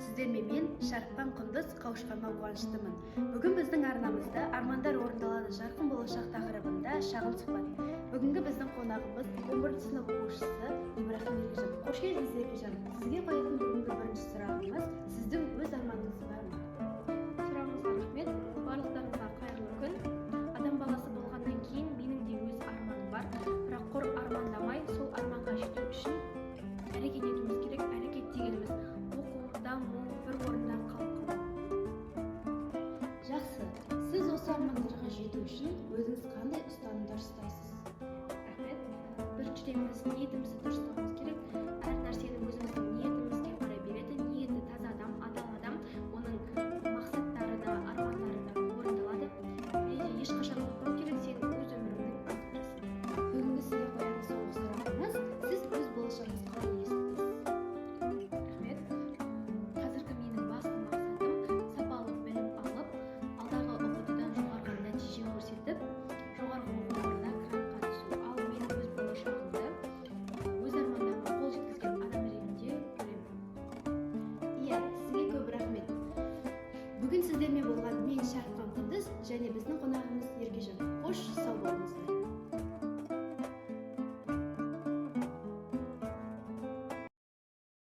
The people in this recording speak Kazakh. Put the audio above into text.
Сіздермен мен, Шәріпхан Құндыз, қауышқаныма қуаныштымын. Бүгін біздің арнамызда «Армандар орындалады, жарқын болашақ» тақырыбында шағын сұхбат. Бүгінгі біздің қонағымыз 11 сынып оқушысы Ибрахим Еркежан. Қош келдіңіз, Еркежан! Сізге қоятын бүгінгі бірінші сұрағымыз: сіздің өз арманыңыз бар ма? Сұрағыңызға рахмет. Барлықтарыңызға қайырлы күн! Адам баласы болғаннан кейін менің де өз арманым бар, бірақ құр армандамай, сол арманға жету үшін әрекет етуіміз керек. Әрекет дегеніміз – оқу, даму, бір орында қалып қалмау. Жақсы. Сіз осы армандарға жету үшін өзіңіз қандай ұстанымдар ұстайсыз? Рахмет. Біріншіден, біз ниетімізді дұрыстауымыз керек. Әр нәрсені өзіміздің ниетімізге қарай береді. Ниеті таза адам, адал адам, оның мақсаттары да, армандары да орындалады. Және де ешқашан ұмытпау керек: сен өз өміріңнің авторысың. Бүгінгі сізге қоятын соңғы сұрағымыз: сіз өз болашағыңызды қалай елестетесіз? Рахмет. Қазіргі менің басты мақсатым – сапалы білім алып, алдағы ҰБТ-дан жоғарғы нәтиже көрсетіп, жоғарғы оқу орнына грантқа түсу. Ал мен өз болашағымды өз армандарыма қол жеткізген адам ретінде көремін. Иә, сізге көп рахмет. Бүгін сіздермен болған мен, Шәріпхан Құндыз, және біздің қонағымыз Еркежан. Қош, сау болыңыз!